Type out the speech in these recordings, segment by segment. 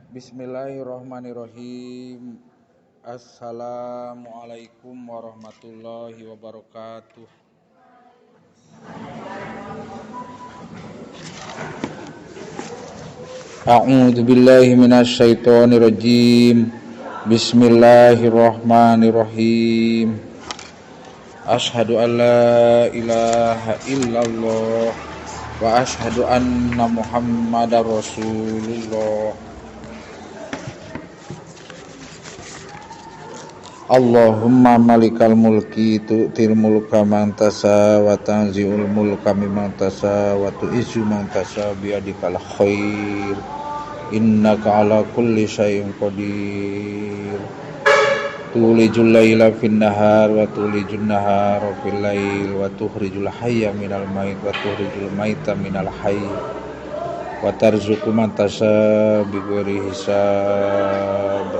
Bismillahirrahmanirrahim. Assalamualaikum warahmatullahi wabarakatuh. A'udzu billahi minasyaitonir rajim. Bismillahirrahmanirrahim. Asyhadu an la ilaha illallah wa asyhadu anna Muhammadar Rasulullah. Allahumma malikal mulki tu'til mulka man tasha wa tanzi'ul mulka mimman tasha wa tu'izzu man tasha biyadikal khair innaka ala kulli syai'in qadir. Tulijul laila fin nahar wa tulijun nahara fil lail wa tukhrijul hayya minal mayit wa tukhrijul mayta minal hayy wa tarzuqu man tasha bighairi hisab.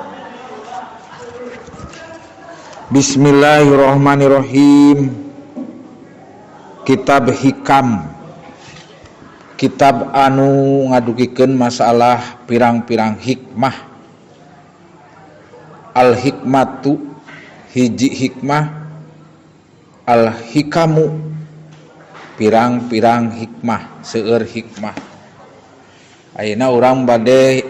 Bismillahirrahmanirrahim. Kitab Hikam, kitab anu ngadugikeun masalah pirang-pirang hikmah. Al hikmatu hiji hikmah, al hikamu pirang-pirang hikmah, seueur hikmah. Ayeuna urang bade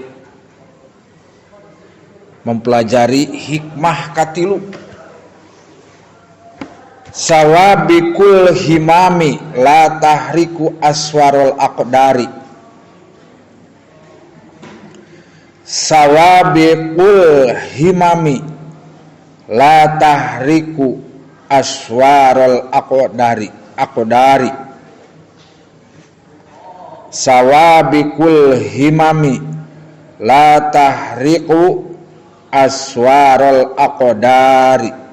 mempelajari hikmah katilu. Sawabikul himami la tahriku aswarul aqdari. Sawabikul himami la tahriku aswarul aqdari. Aqdari. Sawabikul himami la tahriku aswarul aqdari.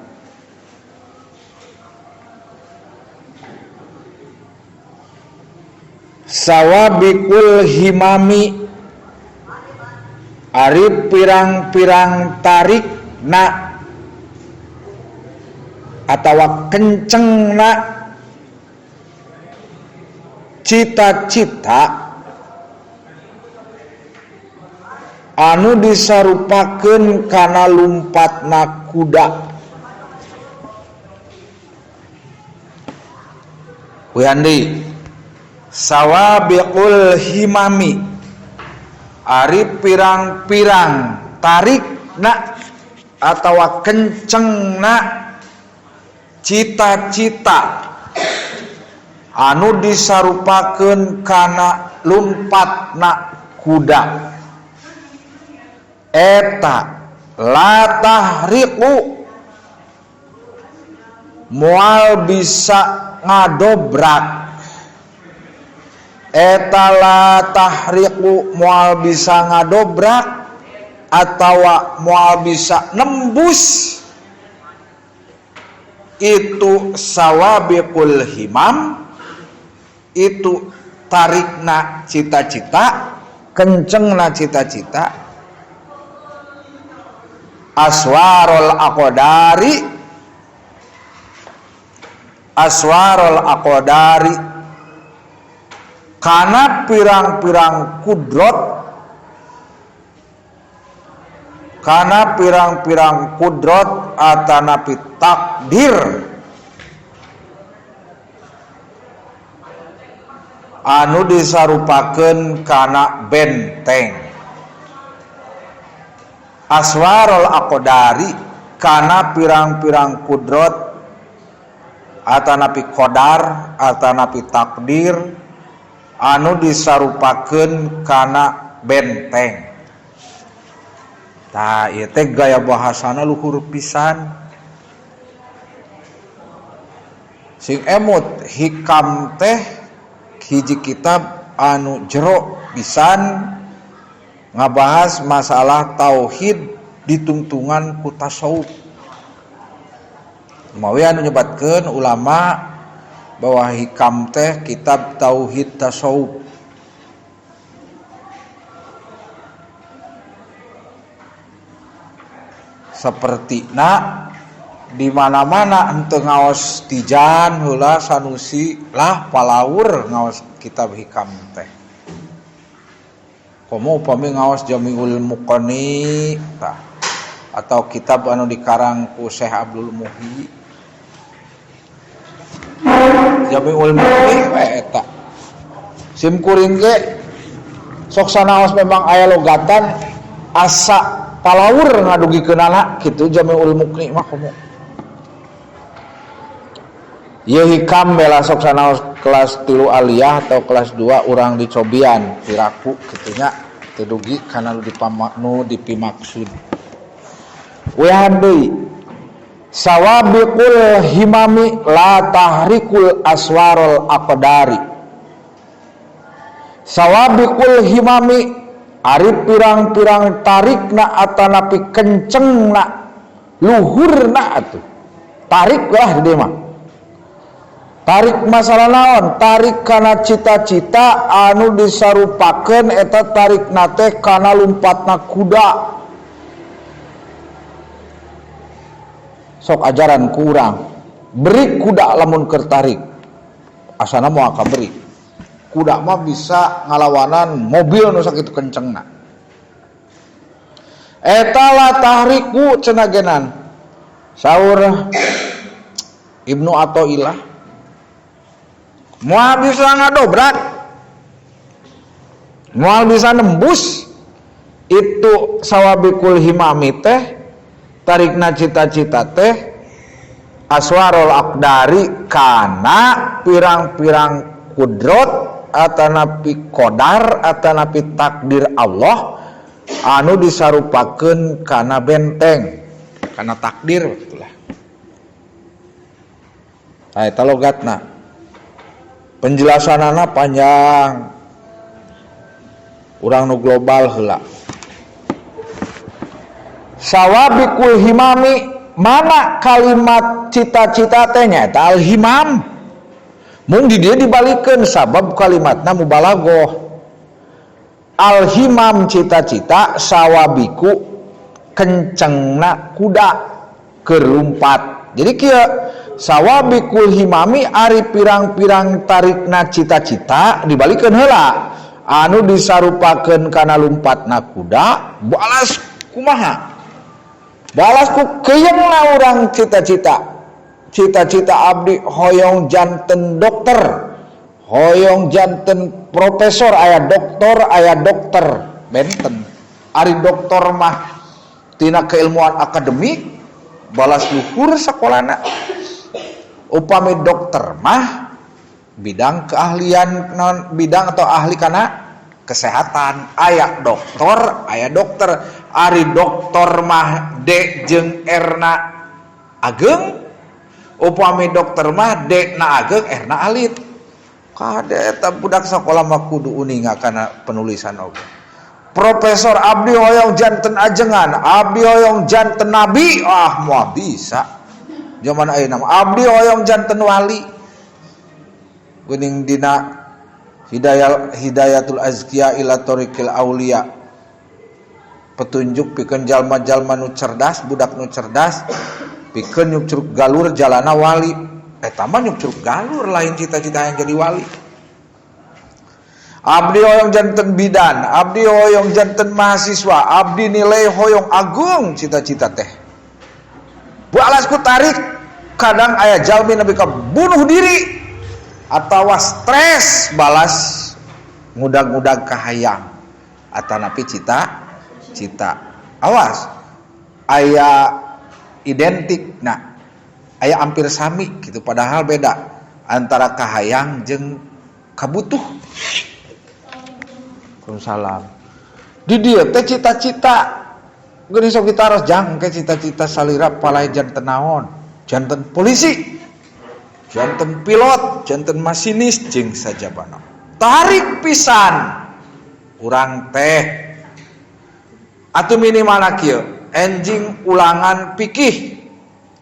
Sawabikul himami ari pirang-pirang tarik na atawa kenceng na cita-cita anu disarupakeun kana lumpatna kuda. Wihandi sawabiqul himami ari pirang-pirang tarik na atawa kenceng na cita-cita anu disarupakeun kana lumpatna kuda eta la tahriqu moal bisa ngadobrak. Eta la tahriqu moal bisa ngadobrak atawa moal bisa nembus itu sawabiqul himam, itu tarikna cita-cita, kencengna cita-cita, aswarul aqdari, aswarul aqdari kana pirang-pirang kudrot, kana pirang-pirang kudrot atanapi takdir anu disarupakeun kana benteng. Aswarul aqdari kana pirang-pirang kudrot atanapi qadar atanapi takdir anu disarupakeun kana benteng. Tah ieu teh gaya bahasana luhur pisan. Sing emut hikam teh hiji kitab anu jero pisan ngabahas masalah tauhid ditungtungan ku tasawuf. Mawi anu nyebatkeun ulama bahwa hikam teh kitab tauhid tasawuf. Seperti na di mana-mana henteu ngaos Tijan heula Sanusi lah palaur ngaos kitab hikam teh. Komo upami ngaos Jamiul Muqani tah atau kitab anu dikarang ku Syekh Abdul Muhyi. Jamiul Muqni we eta. Sim kuring ge sok sanaos memang aya logatan asa palaur ngadugikeunana kitu Jamiul Muqni mah komo. Ieu hikam bela sok sanaos kelas 3 aliyah atau kelas 2 urang dicobian piraku kitu nya teu dugi kana nu dipamaknu dipimaksud. Wehan deui sawabiqul himami la tahrikul aswarul aqdari. Sawabiqul himami ari pirang-pirang tarikna atanapi kencengna luhurna atuh. Tarik lah di mah. Tarik masalah naon? Tarik kana cita-cita anu disarupakeun eta tarikna teh kana lumpatna kuda. Sok ajaran kurang. Beri kuda lamun keur tarik. Asana moal kaberi. Kuda mah bisa ngalawanan mobil nu sakitu kencengna. Eta la tahriku cenah genan. Saur Ibnu Athaillah moal bisa ngadobrak, moal bisa nembus itu sawabikul himami teh tarikna cita-cita teh aswarul aqdari kana pirang-pirang kudrot atanapi qadar atanapi takdir Allah anu disarupakeun kana benteng kana takdir gitulah. Tah eta logatna. Penjelasanana panjang. Urang nu global heula. Sawabikul himami mana kalimat cita-cita teh nyaeta al-himam. Mung di dieu dibalikeun sabab kalimatna mubalaghah. Al-himam cita-cita sawabiku kencengna kuda keur lumpat. Jadi kieu sawabikul himami ari pirang-pirang tarikna cita-cita dibalikeun heula anu disarupakeun kana lumpatna kuda balas kumaha balas ku keyeungna urang cita-cita. Cita-cita abdi hoyong janten dokter, hoyong janten profesor, aya doktor aya dokter benten. Ari doktor mah tina keilmuan akademik balas luhur sakolana. Upami dokter mah bidang keahlian non bidang atau ahli kana kesehatan, aya doktor aya dokter. Ari doktor mah D jeung R na ageng, upami dokter mah D na ageng R na alit. Kade eta budak sakola mah kudu uninga kana penulisan oge. Profesor abdi hoyong janten ajengan, abdi hoyong janten nabi, ah moal bisa. Zaman ayeuna mah abdi hoyong janten wali. Geuning dina Hidayatul Azkiya ila Tariqil Auliya. Petunjuk pikeun jalma-jalma nu cerdas, budak nu cerdas, pikeun nyukcruk galur jalana wali. Eta mah nyukcruk galur lain cita-cita yang jadi wali. Abdi hoyong janten bidan, abdi hoyong janten mahasiswa, abdi nilai hoyong agung cita-cita teh. Balas ku tarik, kadang aya jalmi nepi ka bunuh diri atawa stres balas ngudag-ngudag kahayang atanapi cita-cita. Awas, aya identik, nah aya hampir sami gitu padahal beda antara kahayang jeung kabutuh. Waalaikumsalam. Di dieu teh cita-cita geuning sok ditaros jang ke cita-cita salira palai janten naon? Janten polisi, janten pilot, janten masinis jeung sajabana. Tarik pisan urang teh. Atuh minimal kieu, enjing ulangan pikih.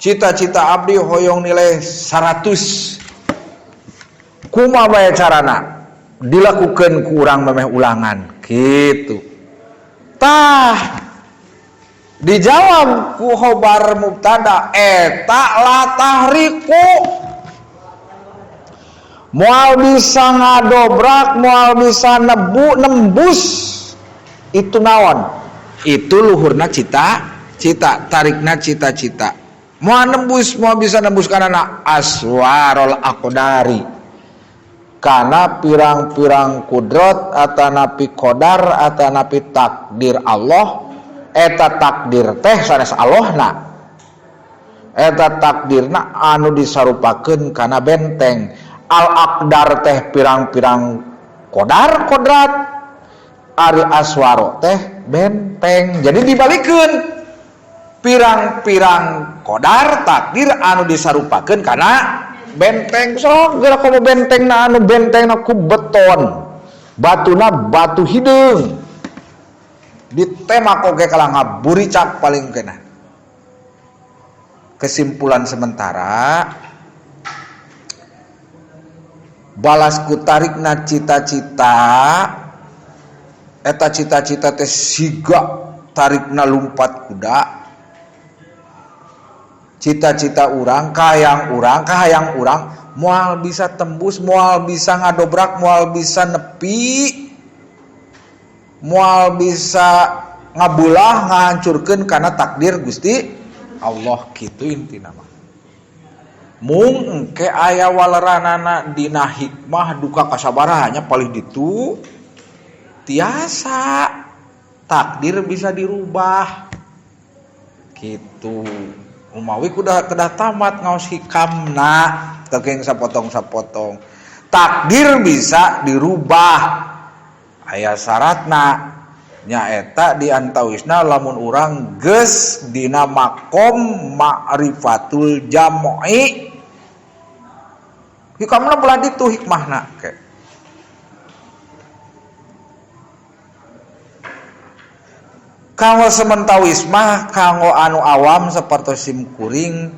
Cita-cita abdi hoyong nilai 100. Kumaha bae carana? Dilakukan ku urang memeh ulangan gitu. Tah dijawab ku khobar mubtada eta la tahriku moal bisa ngadobrak, moal bisa nebu nembus Itu naon? Itu luhurna cita-cita, tarikna cita-cita. Moal nembus, moal bisa nembus karena aswarul aqdari. Karena pirang-pirang kudrot atanapi qadar atanapi takdir Allah, eta takdir teh sanes Allahna. Eta takdirna anu disarupakeun kana benteng. Al aqdar teh pirang-pirang qadar kodrat, ari aswaro teh benteng. Jadi dibalikeun pirang-pirang qadar takdir anu disarupakeun kana benteng. Sok geura komo bentengna anu bentengna ku beton, batuna batu hideung, ditemak oge kalah ngaburicak paling kena. Kesimpulan sementara, balas ku tarikna cita-cita, eta cita-cita teh siga tarikna lumpat kuda. Cita-cita urang, kahayang urang, kahayang urang moal bisa tembus, moal bisa ngadobrak, moal bisa nepi, moal bisa ngabulah, ngahancurkeun karena takdir Gusti Allah. Kitu intina mah. Mung engke aya waleranana dina hikmah duka kasabarahannya paling ditu tiasa takdir bisa dirubah gitu. Umawi kuda kedah tamat ngaos hikamna teu sapotong-sapotong. Takdir bisa dirubah aya syaratna, nyaeta di antawisna lamun urang geus dina makom ma'rifatul jam'i. Hikamna belah ditu hikmahna ke. Kanggo sementawis mah kanggo anu awam seperti sim kuring,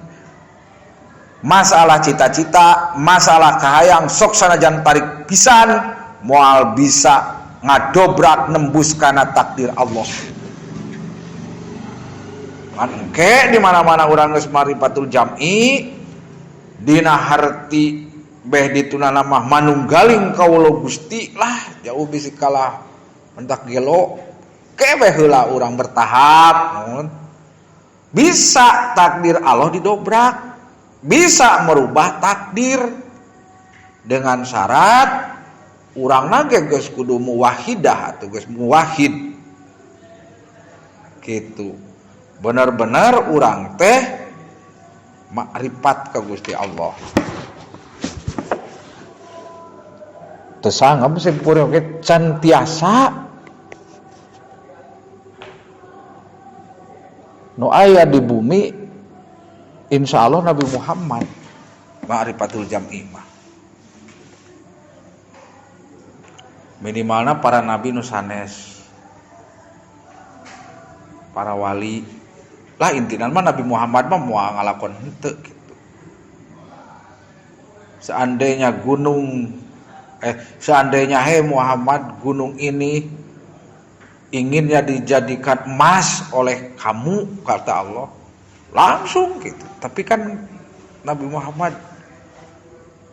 masalah cita-cita, masalah kahayang sok sanajan tarik pisan moal bisa ngadobrak nembus kana takdir Allah. Kan engke di mana-mana urang geus marifatul jam'i dina harti beh ditunana mah manunggaling kawula Gusti lah jauh bisi kalah mentak gelo kebeh heula urang bertahap. Bisa takdir Allah didobrak, bisa merubah takdir dengan syarat urang nage geus kudu muwahidah atau geus muwahhid gitu. Benar-benar urang teh makrifat ka Gusti Allah. Teu sanggup sim kuring oge can tiasa nu aya di bumi insyaallah Nabi Muhammad ma'rifatul jam'i mah. Minimalna para nabi nu sanes, para wali lah, intina mah Nabi Muhammad mah moal ngalakon henteu gitu. Seandainya gunung seandainya hei Muhammad, gunung ini inginnya dijadikan emas oleh kamu, kata Allah, langsung gitu. Tapi kan Nabi Muhammad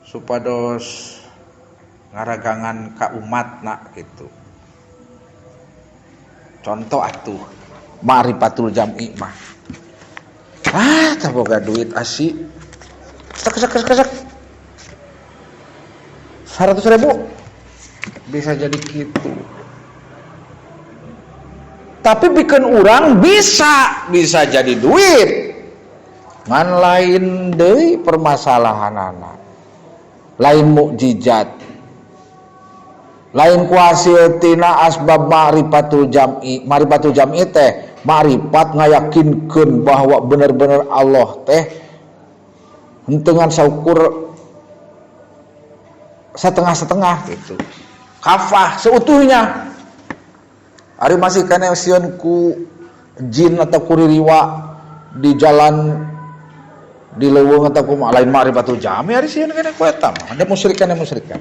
supados ngaragangan ka umatna gitu. Contoh atuh ma'rifatul jam'i mah. Ah, tah boga duit asi. Sek sek sek sek. 100.000 bisa jadi gitu. Tapi bikin orang bisa jadi duit. Ngan lain deui permasalahanana. Lain mukjizat. Lain kuasil tina asbab ma'rifatul jam'i. Ma'rifatul jam'i teh ma'rifat ngayakinkeun bahwa bener-bener Allah teh hentengan saukur setengah-setengah gitu. Kafah seutuhnya. Ari masih kene sieun ku jin atau kuririwa di jalan di leuweung atau ku lain ma'rifatul jami ari sieun kene ku eta mah. Ada musyrikan musyrikan.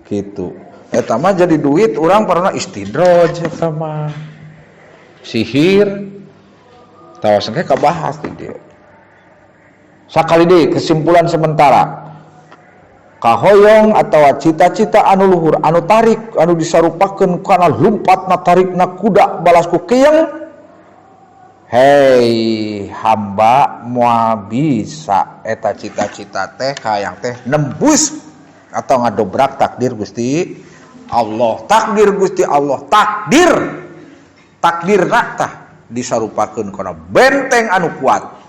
Gitu. Eta mah jadi duit urang pernah istidroj eta mah. Sihir tawasan ke kabahas di dieu. Sakali deui kesimpulan sementara. Kahoyong atawa cita-cita anu luhur anu tarik anu disarupakeun kana lumpatna tarikna kuda balas ku keyeng. Hei hamba moal bisa eta cita-cita teh kahayang teh nembus atau ngadobrak takdir Gusti Allah. Takdir Gusti Allah, takdir takdirna tah disarupakeun kana benteng anu kuat.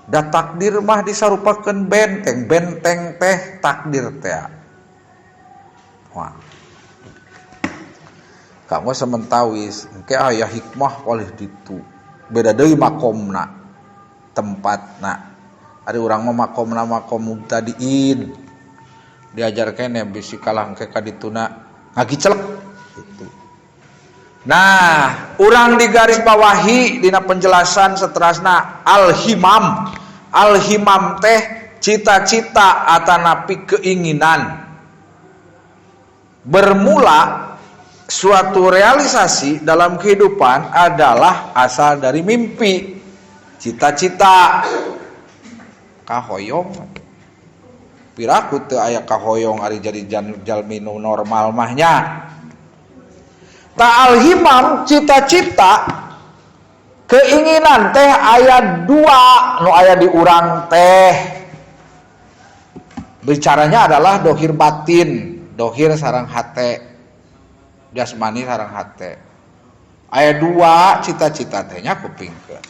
Da takdir mah disarupakeun benteng, benteng teh takdir teh. Wah. Kamu sementawis, engke aya hikmah oleh ditu. Beda deui makomna, tempatna. Ari urang mah makomna makom mubtadiin. Diajar keneh bisi kalah engke ka dituna ngagicelek gitu. Nah, urang di garis bawahi dina penjelasan seterusna al-himam. Al-himam teh cita-cita atanapi keinginan. Bermula suatu realisasi dalam kehidupan adalah asal dari mimpi, cita-cita. Kahoyong. Piraku teu aya kahoyong ari jadi jalmi nu normal mahnya. Ta'al himam cita-cita keinginan teh aya dua nu aya di urang teh. Bicaranya adalah dohir batin, dohir sareng hate, jasmani sareng hate. Aya dua cita-cita teh nya kupingkeun.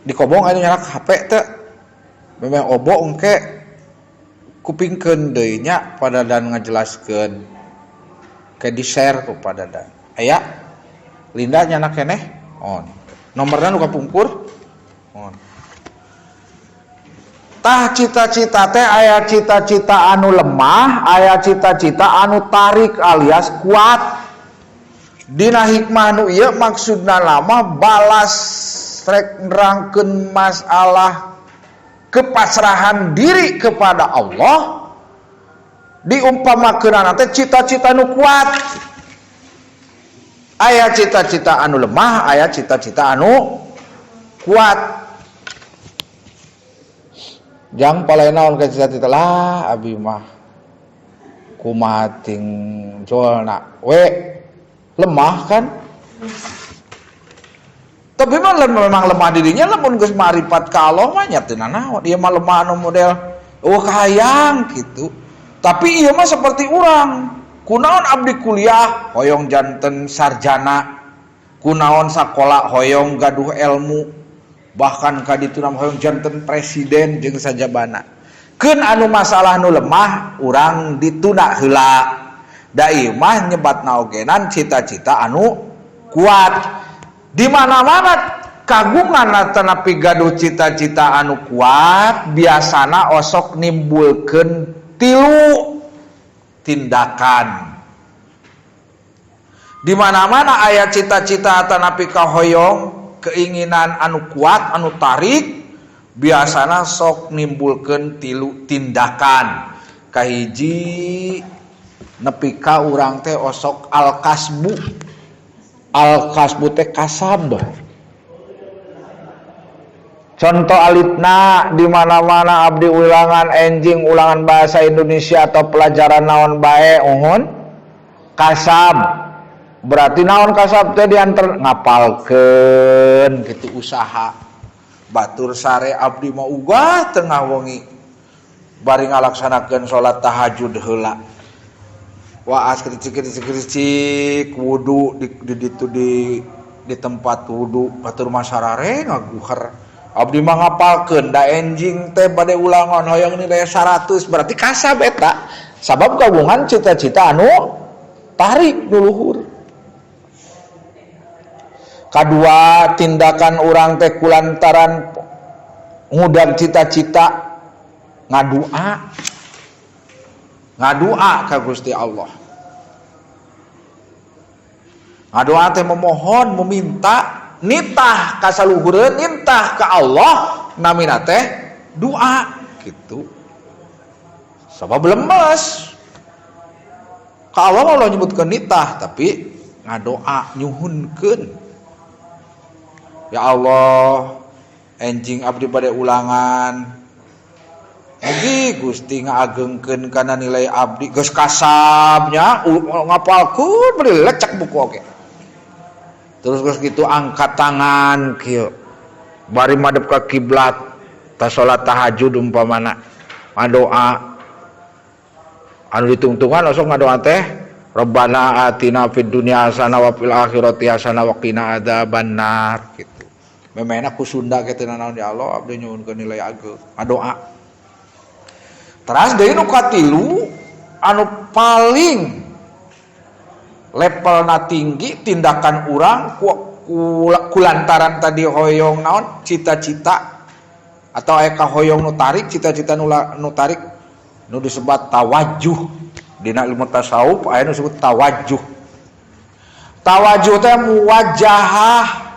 Dikobong aya nyarak HP teh. Memang obo engke kupingkeun deui nya pada dan ngajelaskeun ke di-share ku pada dan. Aya Linda nyanak keneh on. Nomorna nu kapungkur on. Tah cita-cita teh aya cita-cita anu lemah, aya cita-cita anu tarik alias kuat. Dina hikmah nu ieu maksudna lama balas rek nerangkeun masalah kepasrahan diri kepada Allah diumpamakeun teh cita-cita nu kuat. Aya cita-cita anu lemah, aya cita-cita anu kuat. Jang palai naon ka cita-cita lah abi mah kumaha ting jolna we lemah kan. Tapi mah memang lemah dirinya lamun geus marifat ka Allah mah nya teu nanaon. Ieu mah lemah anu model eueuh kahayang gitu. Tapi ieu mah seperti urang. Kunaon abdi kuliah hoyong janten sarjana, kunaon sakola hoyong gaduh ilmu, bahkan ka ditu hoyong janten presiden jeung sajabana. Keun anu masalah nu lemah urang dituna heula. Da ieu mah nyebatna ogenan cita-cita anu kuat. Di mana-mana kagungan atanapi gaduh cita-cita anu kuat biasana osok nimbulkeun tilu tindakan. Di mana-mana aya cita-cita atanapi kahoyong keinginan anu kuat anu tarik biasana sok nimbulkeun tilu tindakan. Kahiji nepi ka urang teh osok al-kasbu. Al-kasbu teh kasab. Contoh alitna di mana-mana abdi ulangan enjing ulangan bahasa Indonesia atau pelajaran naon bae uhun kasab. Berarti naon kasab teh diantar ngapalkeun gitu usaha. Batur sare abdi mah ugah tengah wengi bari ngalaksanakeun salat tahajud heula. Waas kericik-kericik wudu di tempat wudu batur masarare ngaguher. Abdi mah ngapalkeun da enjing teh bade ulangan hoyong nilai 100 berarti kasab eta. Sabab kagungan cita-cita anu tarik nu luhur. Kadua tindakan urang teh kulantaran ngudag cita-cita ngadua. Ngadua ka Gusti Allah. Ngadua teh memohon, meminta, nitah ka saluhureun, nitah ka Allah, namina teh doa gitu. Sabab lemes. Ka Allah mah ulah nyebutkeun nitah, tapi ngadoa nyuhunkeun. Ya Allah, enjing abdi bade ulangan. Mugi Gusti ngaagengkeun kana nilai abdi geus kasabnya ngapalkeun beli lecek buku oge. Terus geus kitu angkat tangan kieu. Bari madep ka kiblat, ta salat tahajud umpamana. Ngadoa anu ditungtungan langsung ngadoa teh Rabbana atina fid dunya hasanah wa fil akhirati hasanah wa qina adzabannar gitu. Memehna ku Sunda kitu naon ya Allah abdi nyuhunkeun nilai ageng. Ngadoa. Teras deui nu katilu anu paling levelna tinggi tindakan urang kulantaran tadi hoyong naon cita-cita atau aya kahoyong nu tarik cita-cita nu tarik nu disebut tawajuh dina ilmu tasawuf aya nu disebut tawajuh. Tawajuh teh muwajahah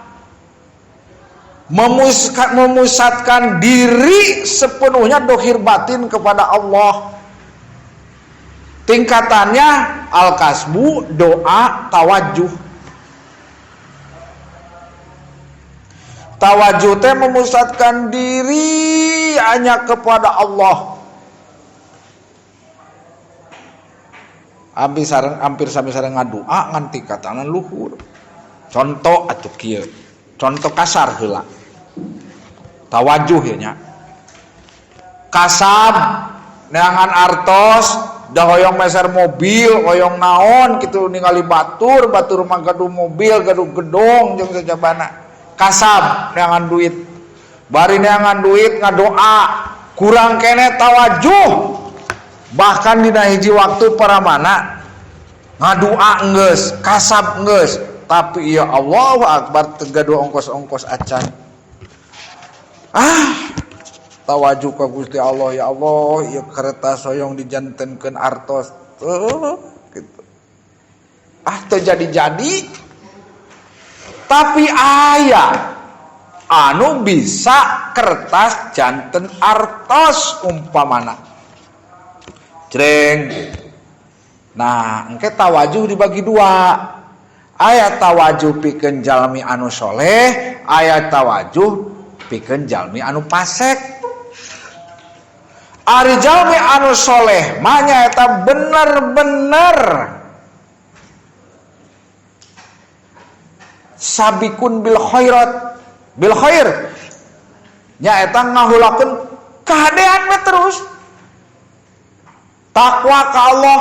memusatkan diri sepenuhnya dohir batin kepada Allah. Tingkatannya al-kasbu, doa, tawajuh. Tawajuh teh memusatkan diri hanya kepada Allah. Hampir sami sareng ngadoa ngan tingkatan luhur. Contoh atuh kieu. Contoh kasar heula. Tawajuh ya nya. Kasab neangan artos da hoyong meser mobil, hoyong naon kitu ningali batur, batur mah gaduh mobil, gaduh gedong jeung sajabana. Kasab neangan duit. Bari neangan duit ngadoa, kurang keneh tawajuh. Bahkan dina hiji waktu para mana ngadoa geus, kasab geus, tapi ya Allahu Akbar teu gaduh ongkos-ongkos acan. Ah, tawajuh ka Gusti Allah ya Allah, ieu kereta soyong dijantenkeun artos. Gitu. Ah, teu jadi-jadi. Tapi aya anu bisa kertas janten artos umpamana. Jreng. Nah, engke tawajuh dibagi dua. Aya tawajuh pikeun jalmi anu soleh, aya tawajuh pikeun jalmi anu pasek. Ari jalmi anu soleh mah nyaeta bener-bener sabikun bil khairat, bil khair. Nyaeta ngahulakeun kahadean we terus. Takwa ka Allah.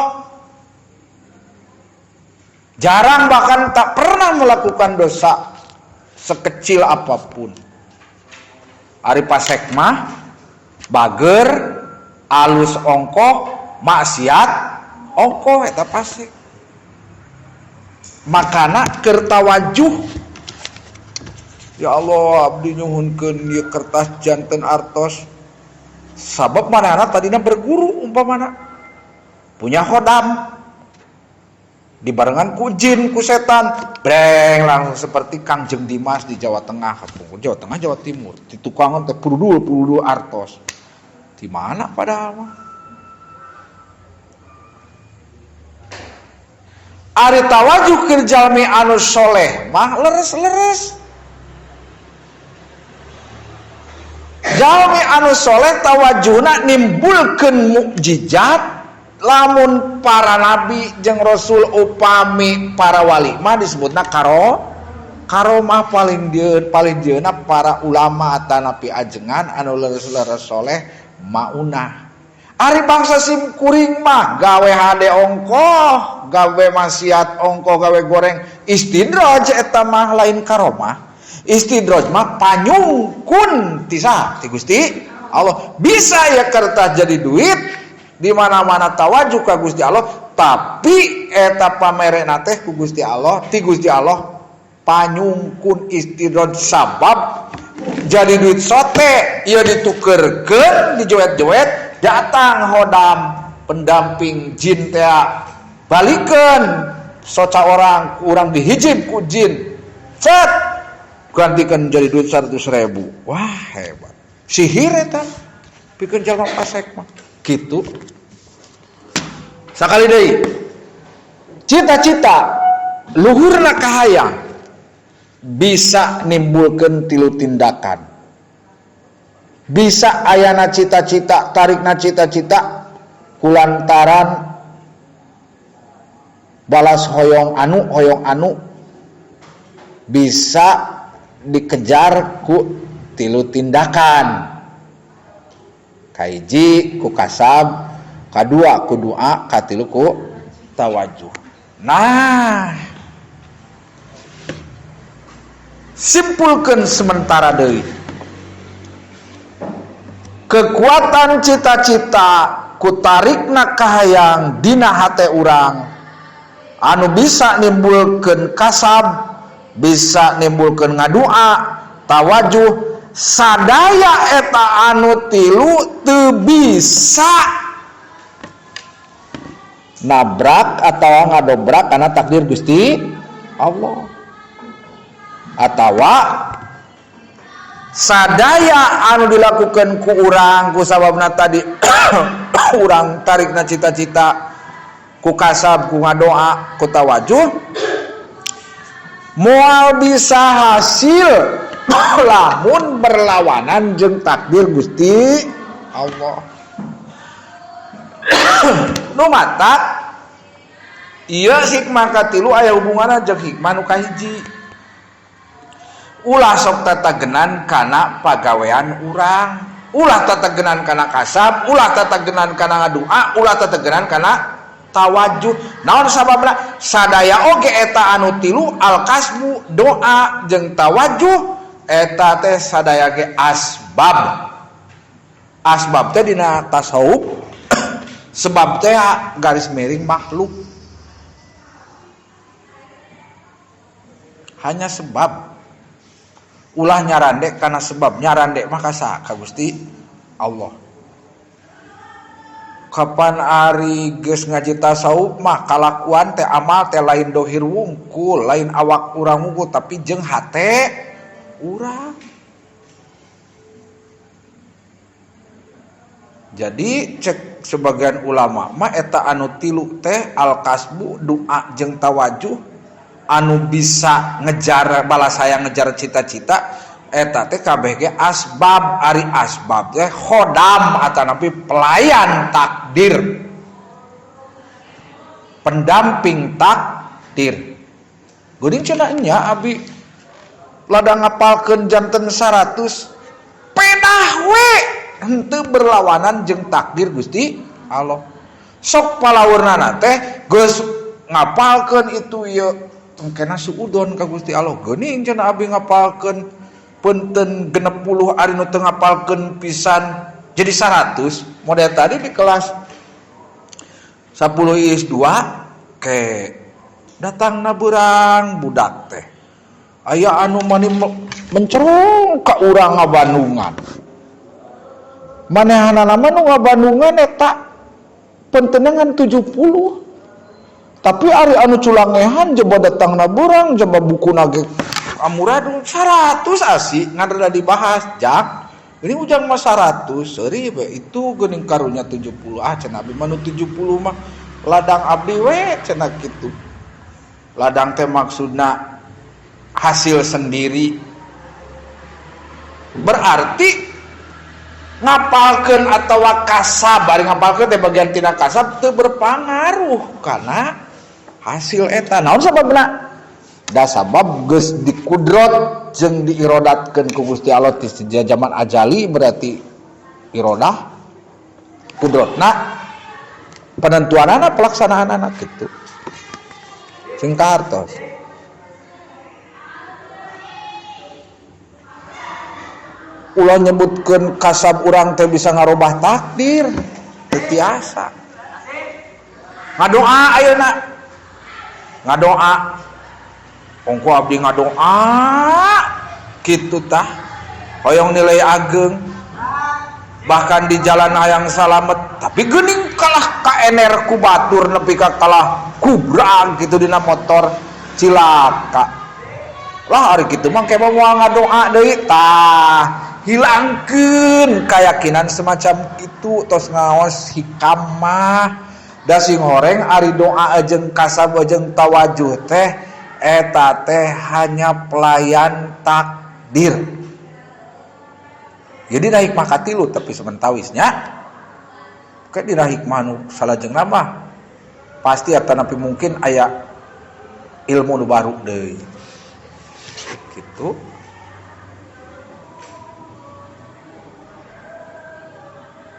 Jarang bahkan tak pernah melakukan dosa sekecil apapun. Ari pasek mah bager, alus ongkoh, maksiat ongkoh eta pasek. Makana keur tawajuh ya Allah abdi nyuhunkeun ieu kertas janten artos. Sabab manehna tadina berguru umpamana punya khodam dibarengan ku jin ku setan breng langsung seperti Kangjeng Dimas di Jawa Tengah, Jawa Tengah Jawa Timur di tukangan teh purudul artos di mana padahal mah. Ari tawajuh keur jalmi anu soleh mah leres-leres. Jalmi anu soleh tawajuhna nimbulkeun mukjizat. Lamun para nabi jeung rasul upami para wali mah disebutna karomah paling dieuna para ulama atanapi ajengan anu leres-leres soleh maunah. Ari bangsa sim kuring mah gawe hade ongkoh, gawe maksiat ongkoh, gawe goreng istidraj eta mah lain karomah. Istidraj mah panyungkun ti saha? Ti Gusti Allah. Bisa ya kertas jadi duit di mana-mana tawajuh ka Gusti Allah, tapi eta pamerena teh ku Gusti Allah, ti Gusti Allah panyungkun istidraj sabab jadi duit sote ieu ditukerkeun dijoet-joet datang hodam pendamping jin teh balikeun soca orang kurang dihijib ku jin cet gantikan jadi duit 100.000. Wah hebat sihir eta pikeun jalma pasek mah gitu. Sakali deui cita-cita luhurna kahayang bisa nimbulkeun tilu tindakan. Bisa ayana cita-cita, tarikna cita-cita kulantaran balas hoyong anu bisa dikejar ku tilu tindakan. Kahiji ku kasab, kadua ku doa, katilu ku tawajuh. Nah, simpulkan sementara deui. Kekuatan cita-cita ku tarikna kahayang dina hate urang anu bisa nimbulkeun kasab, bisa nimbulkeun ngadua, tawajuh, sadaya eta anu tilu teu bisa nabrak atau ngadobrak karena takdir Gusti Allah. Atawa sadaya anu dilakukan ku urang ku sababna tadi urang tarikna cita-cita ku kasab, ku ngadoa, ku tawajuh, moal bisa hasil lamun berlawanan jeung takdir Gusti Allah. Nu matak ieu hikmah katilu aya hubunganna jeung hikmah nu kahiji. Ulah sok tatagenan kana pagawean urang, ulah tatagenan kana kasab, ulah tatagenan kana ngadua, ulah tatagenan kana tawajuh. Naon sababna? Sadaya oge eta anu tilu al kasbu, doa jeung tawajuh eta teh sadaya ge asbab. Asbab teh dina tasawuf sebab teh garis miring makhluk. Hanya sebab. Ulah nyarandek karena sebab, nyarandek mah ka ka Gusti Allah. Kapan ari geus ngaji tasawuf mah kalakuan teh amal teh lain dohir wungkul, lain awak urang wungkul, tapi jeung hate urang. Jadi cek sebagian ulama mah eta anu tilu teh al kasbu, doa jeung tawajuh anu bisa ngejar balas hayang ngejar cita-cita eta teh kabeh ge asbab. Ari asbab teh khodam atanapi pelayan takdir, pendamping takdir. Geuning cenah nya abi ladang ngapalkeun janten 100 pedah we henteu berlawanan jeung takdir Gusti Allah. Sok palaweurnana teh geus ngapalkeun itu ieu tengkena suudon ka Gusti Allah. Geuning cenah abi ngapalkeun punten 60 ari nu teu ngapalkeun pisan jadi 100. Model tadi di kelas 10 is 2 ke datangna beurang budak teh aya anu mani mencerong ka urang ngabandungan. Manehanana mah nu ngabandungan eta pentenangan 70. Tapi ari anu culangehan jaba datangna beurang jaba bukuna ge amuradun 100 asih ngan rada dibahas jak. Ini ujang mah 100 seuri we itu geuning karunya 70. Ah cenah abdi mah nu 70 mah ladang abdi we cenah kitu. Ladang teh maksudna hasil sendiri. Berarti ngapalkeun atawa kasab, bari ngapalkeun teh bagian tina kasab teu berpangaruh kana hasil eta. Naon sababna? Da sabab geus dikudrot jeung diirodatkeun ku Gusti Allah ti zaman ajali, berarti irodah kudrotna penentuanana pelaksanaanana kitu. Sing kartos. Ulah nyebutkeun kasab urang teh bisa ngarobah takdir, teu tiasa. Ngadoa ayeuna. Ngadoa. Ongko abdi ngadoa kitu tah. Hoyong nilai ageng. Bahkan di jalan hayang salamet, tapi geuning kalah ka ener ku batur nepi ka kalah kubrang kitu dina motor cilaka. Lah ari kitu mah ke moal ngadoa deui tah. Hilangkeun keyakinan semacam itu tos ngaos hikam mah. Da sing horeng ari doa jeung kasab jeung tawajuh teh eta teh hanya pelayan takdir. Jadi dina hikmah katilu tapi sementawisnya kayak dina hikmah nu salajengna mah pasti atanapi mungkin aya ilmu nu baru deui. Gitu.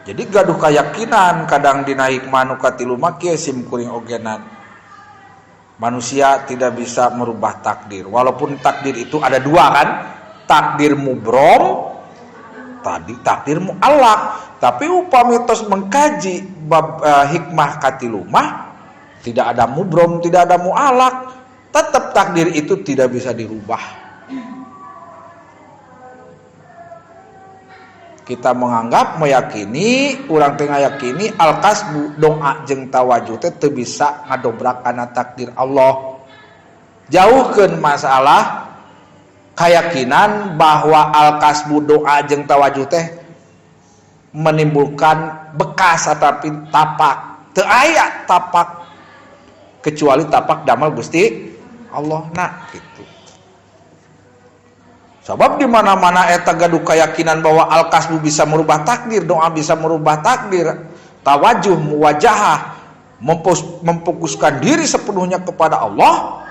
Jadi gaduh keyakinan kadang dina hikmah nu katilu mah kieu sim kuring ogenan. Manusia tidak bisa merubah takdir. Walaupun takdir itu ada dua kan? Takdir mubrom tadi, takdir muallaq. Tapi upami tos mengkaji bab hikmah katilu mah tidak ada mubrom, tidak ada muallaq, tetap takdir itu tidak bisa dirubah. Kita menganggap, meyakini, urang teh ngayakini al-kasbu doa jeung tawajuh teh teu bisa ngadobrak kana takdir Allah. Jauhkeun masalah keyakinan bahwa al-kasbu doa jeung tawajuh teh menimbulkan bekas ataupun tapak. Teu aya tapak kecuali tapak damel Gusti Allah na gitu. Sebab di mana-mana eta gaduh keyakinan bahwa al-kasbu bisa merubah takdir, doa bisa merubah takdir, tawajuh, muwajahah, memfokuskan diri sepenuhnya kepada Allah.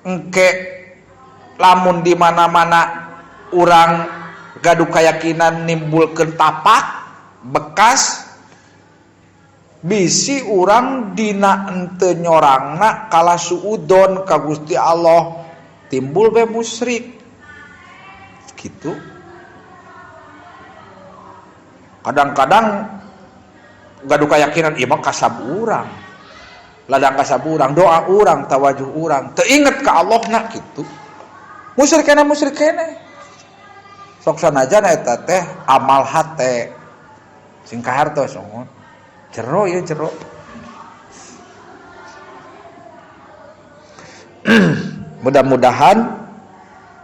Engke lamun di mana-mana urang gaduh keyakinan nimbulkeun tapak bekas, bisi urang dina henteu nyorangna kalah suudon ka Gusti Allah, timbul be musyrik. Gitu. Kadang-kadang gaduh keyakinan ieu mah kasab urang, ladang kasab urang, doa urang, tawajuh urang, teu inget ka Allah na gitu. Musyrik keneh, musyrik keneh. Sok sanajan eta teh amal hate. Sing kahartos songon. Jero ya jero. Mudah-mudahan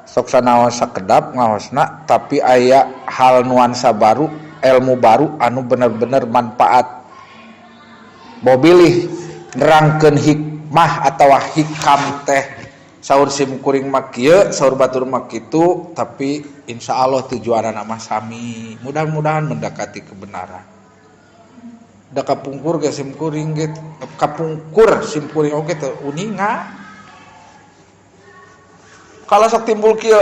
sok sanaos sakedap ngaosna tapi aya hal nuansa baru, ilmu baru anu bener-bener manfaat. Bobilih nerangkeun hikmah atawa hikam teh saur sim kuring mah kieu, saur batur mah kitu, tapi insya Allah tujuanana mah sami. Mudah-mudahan mendekati kebenaran. Da kapungkur ge sim kuring ge, kapungkur sim kuring oge teu uninga. Kalau sok timbul kieu,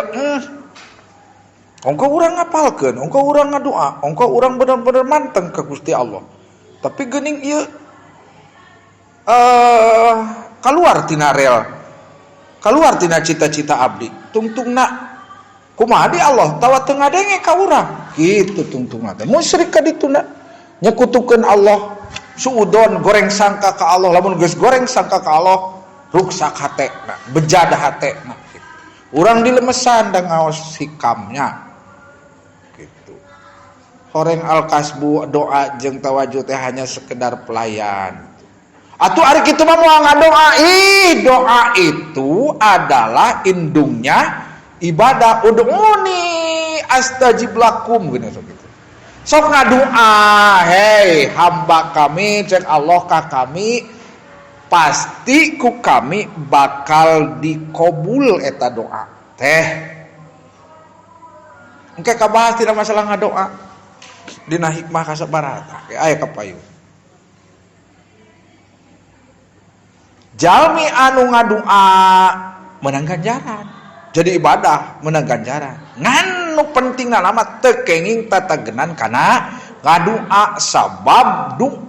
ongko urang ngapalkeun, ongko urang ngadoa, ongko urang bener-bener manteng ka Gusti Allah. Tapi geuning ieu keluar tina rel, keluar tina cita-cita abdi. Tungtungna kumaha di Allah tawa teu ngadenge ka urang. Kitu tungtungna teh. Musyrik ka dituna nyekutukeun Allah, suudon goreng sangka ka Allah. Lamun geus goreng sangka ka Allah, ruksak hatena, bejada hatena. Urang dilemesan dan ngaos hikamnya gitu. Horeng al-kasbu doa jeung tawajuh teh hanya sekedar pelayan. Atuh ari kitu mah moal ngadoa. Ih, doa itu adalah indungnya ibadah. Ud'uni astajib lakum gini sok gitu. Sok ngadoa, hei hamba kami, cek Allah ka kami, pasti ku kami bakal dikobul eta doa teh. Engke kabahas tidak masalah ngadoa dina hikmah kasabaraha teh aya kapayun. Jalmi anu ngadoa menang ganjaran, jadi ibadah menang ganjaran. Ngan nu pentingna mah teu kenging tatagenan kana ngadoa, sabab doa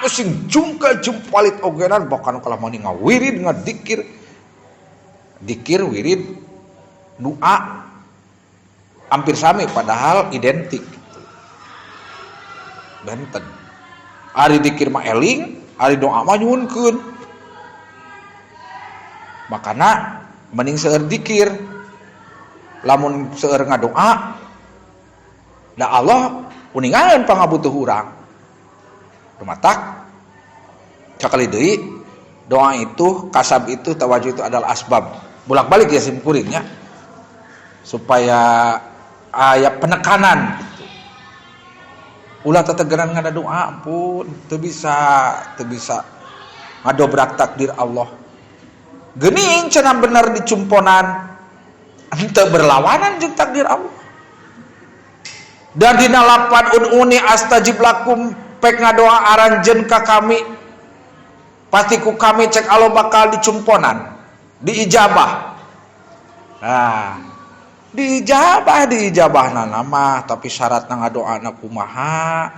sing jungka jumpalit ogenan bahkan kalah mani ngawirid ngadikir, dikir wirid doa hampir sami padahal identik gitu. Benten ari dikir mah eling, ari doa mah nyuhunkeun. Makana mending seueur dikir, lamun seueur ngadoa da Allah uningan pangabutuh urang. Rumatak sakali deui doa itu, kasab itu, tawajuh itu adalah asbab. Bolak-balik ya sim kuringnya supaya aya penekanan gitu. Ulah tetegeran ngada doa, ampun, teu bisa ngadobrak takdir Allah. Geuning cenah bener dicumponan henteu berlawanan jeung takdir Allah. Dan dina lapan ud'uni astajib lakum, pek ngadoa aranjeun ka kami pasti ku kami cek Allah bakal dicumponan, diijabah. Nah, diijabah diijabahna mah, tapi syaratna ngadoana kumaha.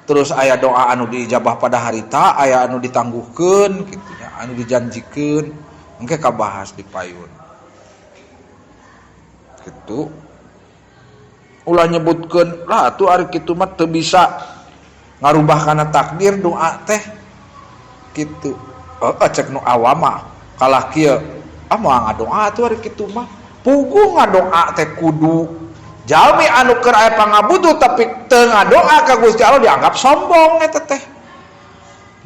Terus aya doa anu diijabah pada harita, aya anu ditangguhkeun kitu nya, anu dijanjikeun, engke kabahas di payun. Kitu. Ulah nyebutkeun lah atuh ari kitu mah teu bisa ngarubah kana takdir doa teh. Kitu. Heeh cek nu awam mah kalah kieu, ah moal ngadoa atuh ari kitu mah. Puguh ngadoa teh kudu jalmi anu keur aya pangabutuh tapi teu ngadoa ka Gusti Allah dianggap sombong eta teh.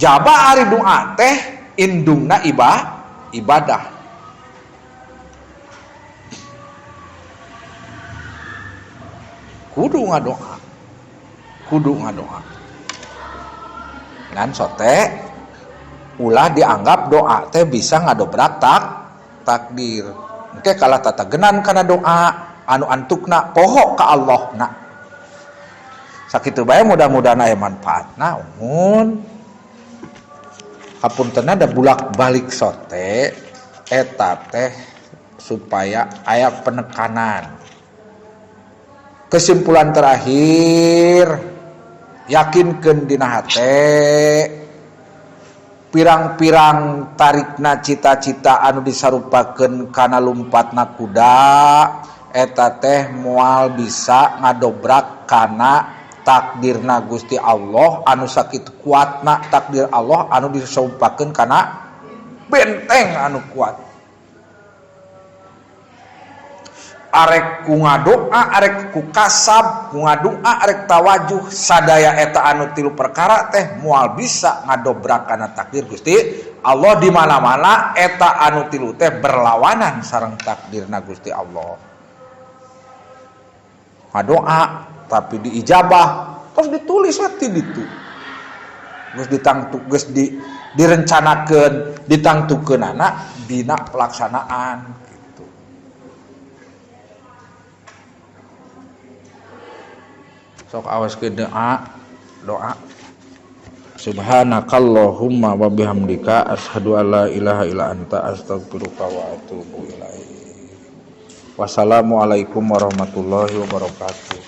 Jaba ari doa teh indungna ibadah. Kudu ngadoa. Kudu ngadoa. Ngan sote ulah dianggap doa teh bisa ngadobrak takdir. Engke kalah tatagenan kana doa anu antukna poho ka Allah na. Sakitu bae mudah-mudahan aya manfaatna umun. Hapuntenna da bulak-balik sote eta teh supaya aya penekanan. Kesimpulan terakhir, yakinkeun dina hate pirang-pirang tarikna cita-cita anu disarupakeun kana lumpatna kuda eta teh moal bisa ngadobrak kana takdirna Gusti Allah anu sakitu kuatna takdir Allah anu disarupakeun kana benteng anu kuat. Arek ku ngadoa, arek ku kasab, ku ngadoa, arek tawajuh, sadaya eta anu tilu perkara teh moal bisa ngadobrak kana takdir Gusti Allah. Di mana-mana eta anu tilu teh berlawanan sareng takdirna Gusti Allah. Ngadoa tapi diijabah, terus ditulis we ditu. Geus ditangtu, geus direncanakeun, ditangtukeunana dina pelaksanaan. Sok awas ke doa, doa. Subhanakallahumma wa bihamdika asyhadu alla ilaha illa anta astaghfiruka wa atubu ilaik. Wassalamualaikum warahmatullahi wabarakatuh.